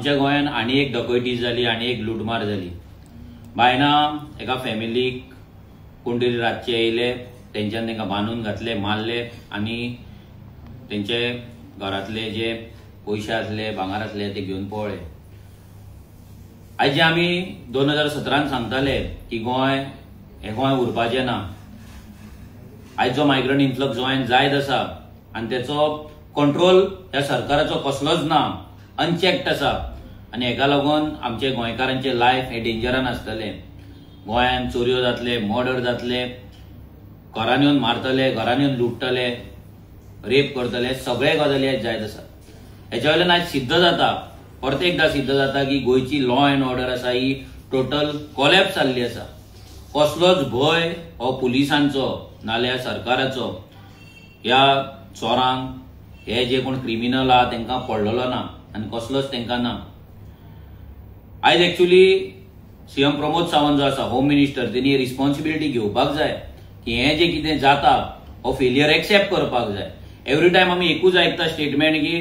आमच्या गोंयांत आनी एक डकैती जाली आनी एक लुटमार जाली. बायना एका फॅमिलीक कोण तरी रातचे येयले, तेंच्यान तांकां बांदून घातले, मारले आनी तेंचे घरांतले जे पयशे आसले, भांगर आसले ते घेवन पळ्ळे. आयज जे आमी 2017 सांगताले की गोंय हें गोंय उरपाचें ना, आयज जो मायग्रंट इन्फ्लक्स गोंयांत जायत आसा आनी तेचो कंट्रोल ह्या सरकाराचो कसलोच ना, अनचॅक्ड आसा आनी हेका लागून आमचे गोंयकारांचे लायफ हे डेंजरान आसतलें. गोंयांत चोरयो जातले, मर्डर जातले, घरान येवन मारतले, घरान येवन लुट्टले, रेप करतले, सगळे गजाली आयज जायत आसा. हेच्या वयल्यान आयज सिद्ध जाता, परत एकदां सिद्ध जाता की गोंयची लॉ एंड ऑर्डर आसा ही टोटल कोलॅप्स जाल्ली आसा. कसलोच भंय हो पुलिसांचो नाल्यार सरकाराचो ह्या चोरांक, हे जे कोण क्रिमिनल आहा तांकां पडलेलो ना आनी कसलोच तांकां ना. आयज एक्चुअली सीएम प्रमोद सावंत जो आसा होम मिनिस्टर, तेणी रिस्पॉन्सिबिलिटी घेवपाक जाय की हें जें कितें जाता हो फेलियर एक्सेप्ट करपाक जाय. एवरी टायम आमी एकूच आयकता स्टेटमेंट की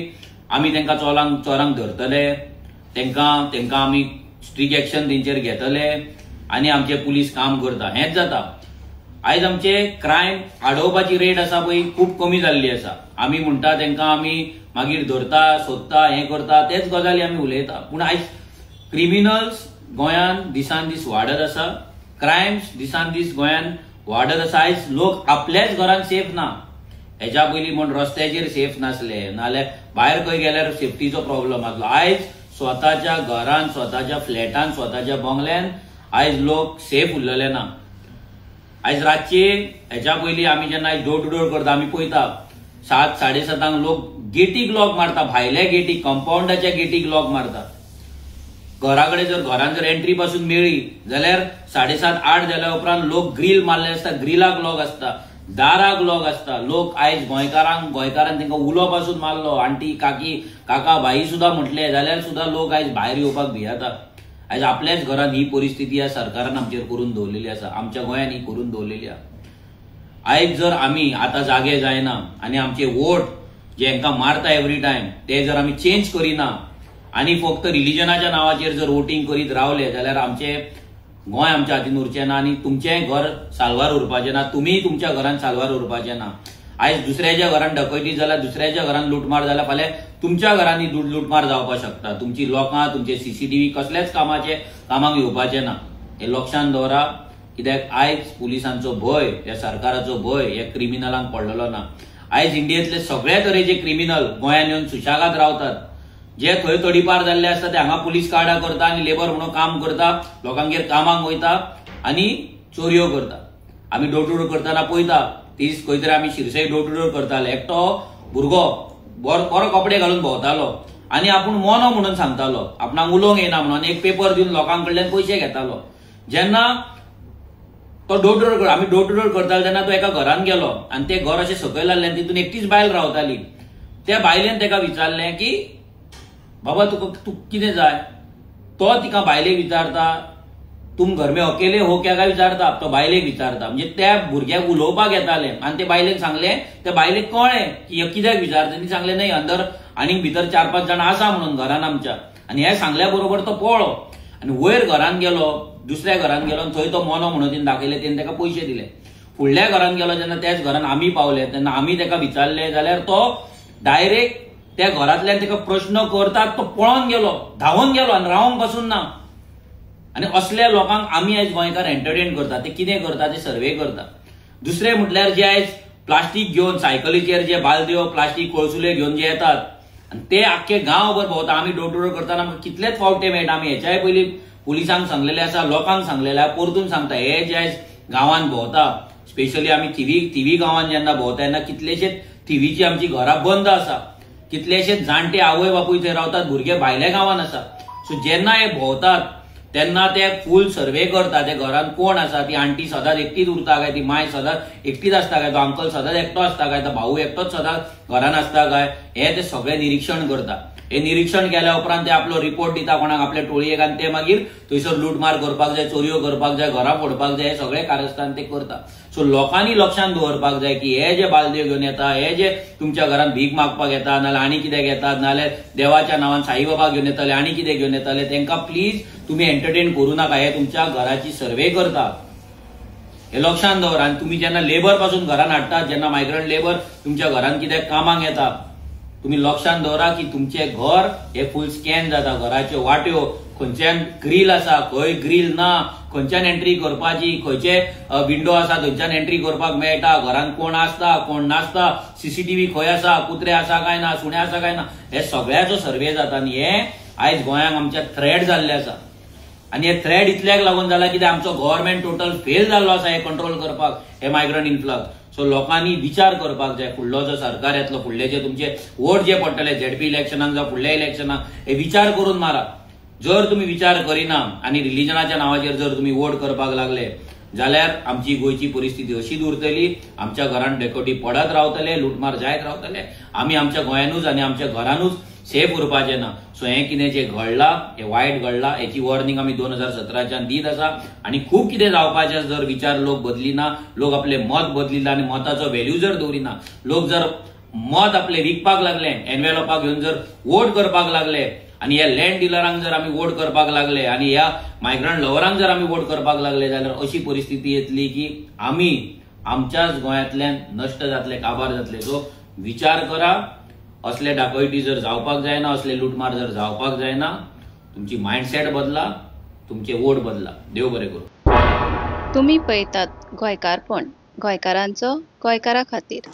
आमी तांकां चोरांक धरतले, तांकां आमी स्ट्रीक एक्शन तेंचेर घेतले आनी आमचे पुलीस काम करता, हेंच जाता. आयज आमचे क्रायम आडोवपाची रेट आसा पळय खूब कमी जाल्ली आसा. आमी म्हणटा तांकां आमी मागीर धरता, सोदता, हें करता, तेच गजाली आमी उलयता. पूण आयज क्रिमिनल्स गोंयांत दिसान दीस वाडत आसा, क्रायम्स दिसान दीस गोंयांत वाडत आसा. आयज लोक आपल्याच घरांत सेफ ना. हेच्या पयलीं म्हण रस्त्याचेर सेफ नासले, नाल्यार भायर खंय गेल्यार सेफ्टीचो प्रॉब्लम आसलो. आयज स्वताच्या घरान, स्वताच्या फ्लॅटान, स्वताच्या बंगल्यान आयज लोक सेफ उरलेले ना. आयज रातचे हेच्या पयलीं आमी जेन्ना आयज डोर टू डोर करता, आमी पळयता 7, 7:30 लोक गेटीक लॉक मारता, भायल्या गेटीक, कंपाउंडाच्या गेटीक लॉक मारता. घरा कडेन जर घरान जर एंट्री पासून मेळ्ळी जाल्यार 7:30, 8 जाल्या उपरांत लोक ग्रील मारले आसता, ग्रिलाक लॉक आसता, दाराक लॉक आसता. लोक आयज गोंयकारान तांकां उलो पासून मारलो, आंटी, काकी, काका, भाई सुद्दां म्हटले जाल्यार सुद्दां लोक आयज भायर येवपाक भियेता. आयज आपल्याच घरान ही परिस्थिती ह्या सरकारान आमचेर करून दवरलेली आसा, आमच्या गोंयान ही करून दवरलेली आसा. आयज जर आमी आतां जागे जायना आनी आमचे वोट जे हांकां मारता एवरी टायम ते जर आमी चेंज करिना आनी फक्त रिलिजनाच्या नांवाचेर जर वोटींग करीत रावले जाल्यार आमचे गोंय आमच्या हातीन उरचें ना आनी तुमचें घर साल्वार उरपाचें ना, तुमीय तुमच्या घरान साल्वार उरपाचें ना. आयज दुसऱ्याच्या घरान डकैती जाल्यार, दुसऱ्याच्या घरान लुटमार जाल्यार फाल्यां तुमच्या घरांनी लुटमार जावपाक शकता. तुमची लोकां, तुमचे सीसीटीव्ही कसल्याच कामाक येवपाचें ना. हें लक्षांत दवरा, कित्याक आयज पुलिसांचो भंय, ह्या सरकाराचो भंय ह्या क्रिमिनलांक पडलेलो ना. आयज इंडियेंतले सगळे तरेचे क्रिमिनल गोंयांत येवन सुशेगाद रावतात. जे थंय तडीपार जाल्ले आसता ते हांगा पुलीस कार्डां करता आनी लेबर म्हणून काम करता, लोकांगेर कामाक वयता आनी चोरयो करता. आमी डोर टू डोर करतना पळयता, तीच खंय तरी आमी शिरसय डोर टू डोर करताले, एकटो भुरगो बरो कपडे घालून भोंवतालो आनी आपूण मोनो म्हणून सांगतालो, आपणाक उलोवंक येना म्हणून एक पेपर दिवन लोकां कडल्यान पयशे घेतालो. जेन्ना तो डोर टू डोर, आमी डोर टू डोर करताले तेन्ना तो एका घरान गेलो आनी तें घर अशें सकयल आसलें आनी तितून एकटीच बायल रावताली. त्या बायलेन ताका विचारलें की बाबा तुका तूं कितें जाय. तो तिका बायलेक विचारता, तुम घर में अकेले हो क्या काय विचारता, तो बायलेक विचारता. म्हणजे त्या भुरग्याक उलोवपाक येतालें आनी ते बायलेन सांगलें, त्या बायलेक कळ्ळें की कित्याक विचारता. ती सांगलें न्हय, अंदर आनीक भितर 4-5 जाण आसा म्हणून घरान आमच्या. आनी हें सांगल्या बरोबर तो पळ्ळो आनी वयर घरान गेलो, दुसऱ्या घरान गेलो आनी थंय तो मोनो म्हणून तिणें दाखयलें, तेणें ताका पयशे दिले. फुडल्या घरान गेलो जेन्ना त्याच घरान आमी पावले तेन्ना आमी ताका विचारलें जाल्यार तो डायरेक्ट त्या घरांतल्यान ताका प्रश्न करतात तो पळोवन गेलो, धांवून गेलो आनी रावंक पासून ना. आनी असल्या लोकांक आमी आयज गोंयकार एंटरटेन करता, ते कितें करता ते सर्वे करता. दुसरें म्हटल्यार जे आयज प्लास्टीक घेवन सायकलीचेर जे बालद्यो, प्लास्टीक कोळसुले घेवन जे येतात आनी ते आख्खे गांवभर भोंवता. आमी डोर टू डोर करतना आमकां कितलेच फावट ते मेळटा. आमी हेच्याय पयलीं पुलिसांक सांगलेलें आसा, लोकांक सांगलेलें आसा, परतून सांगता, हे जे आयज गांवांत भोंवता, स्पेशली आमी थिवी गांवांत जेन्ना भोंवता तेन्ना कितलेशेच थिवीची आमची घरां बंद आसा, कितलेशेच जाणटे आवय बापूय थंय रावतात, भुरगे भायल्या गांवांत आसा. सो जेन्ना हे भोंवतात तेन्ना ते फूल सर्वे करता, ते घरान कोण आसा, ती आंटी सदांच एकटीच उरता काय, ती माय सदांच एकटीच आसता काय, तो अंकल सदांच एकटो आसता काय, तो भाऊ एकटोच सदांच घरान आसता काय, हे ते सगळे निरीक्षण करता. हे निरीक्षण केल्या उपरांत ते आपलो रिपोर्ट दिता कोणाक आपल्या टोळयेक आनी ते मागीर थंयसर लुटमार करपाक जाय, चोरयो करपाक जाय, घरां फोडपाक जाय, हे सगळे कारस्थान ते करता. सो लोकांनी लक्षांत दवरपाक जाय की हे जे बालदेव घेवन येता, हे जे तुमच्या घरांत भीक मागपाक येता, नाजाल्यार आनी कितें घेतात, नाजाल्यार देवाच्या नांवान साईबाबा घेवन येतले आनी कितें घेवन येतले, तांकां प्लीज तुमी एंटरटेन करूं नाका. हे तुमच्या घराची सर्वे करता हे लक्षांत दवर. आनी तुमी जेन्ना लेबर पासून घरान हाडटात, जेन्ना मायग्रंट लेबर तुमच्या घरान कित्याक कामाक येता, तुम्ही लक्षांत दवरा की तुमचे घर हे फूल स्कॅन जाता. घराच्यो वाट्यो, खंयच्यान ग्रील आसा, खंय ग्रील ना, खंयच्यान एंट्री करपाची, खंयचे विंडो आसा थंयच्यान एंट्री करपाक मेळटा, घरान कोण आसता कोण नासता, सीसीटीव्ही खंय आसा, कुत्रे आसा काय ना, सुणे आसा काय ना, हे सगळ्याचो सर्वे जाता. आनी हे आयज गोंयांक आमच्या थ्रेड जाल्ले आसा. आनी हे थ्रेड इतल्याक लागून जाला कित्याक आमचो गव्हर्मेंट टोटल फेल जाल्लो आसा हे कंट्रोल करपाक, हे मायग्रंट इन्फ्लक्स. सो लोकांनी विचार करपाक जाय, फुडलो जो सरकार येतलो, फुडले जे तुमचे वोट जे पडटले झेडपी इलेक्शनाक जावं फुडल्या इलेक्शनाक, हे विचार करून मारा. जर तुम्ही विचार करिना आनी रिलिजनाच्या नांवाचेर जर तुम्ही वोट करपाक लागले जाल्यार आमची गोंयची परिस्थिती अशीच उरतली. आमच्या घरान डेकोटी पडत रावतले, लुटमार जायत रावतले, आमी आमच्या गोंयानूच आनी आमच्या घरानूच सेफ उरपाचें ना. सो हें कितें जें घडलां हें वायट घडलां, हेची वॉर्निंग आमी 2017च्यान दीत आसा. आनी खूब कितें जावपाचें जर विचार लोक बदलिना, लोक आपले मत बदलिना आनी मताचो व्हॅल्यू जर दवरिना, लोक जर मत आपले विकपाक लागले, एनवेलोपाक घेवन जर वोट करपाक लागले, आनी ह्या लँड डिलरांक जर आमी वोट करपाक लागले आनी ह्या मायग्रंट लवरांक जर आमी वोट करपाक लागले जाल्यार अशी परिस्थिती येतली की आमी आमच्याच गोंयांतल्यान नश्ट जातले, काबार जातले. सो विचार करा, असले डाकोयटी जर जावपाक जायना, असले लुटमार जर जावपाक जायना, तुमची मायंडसेट बदला, तुमचे वोट बदला. देव बरें करूं. तुमी पळयतात गोंयकारपण, गोंयकारांचो गोंयकारा खातीर.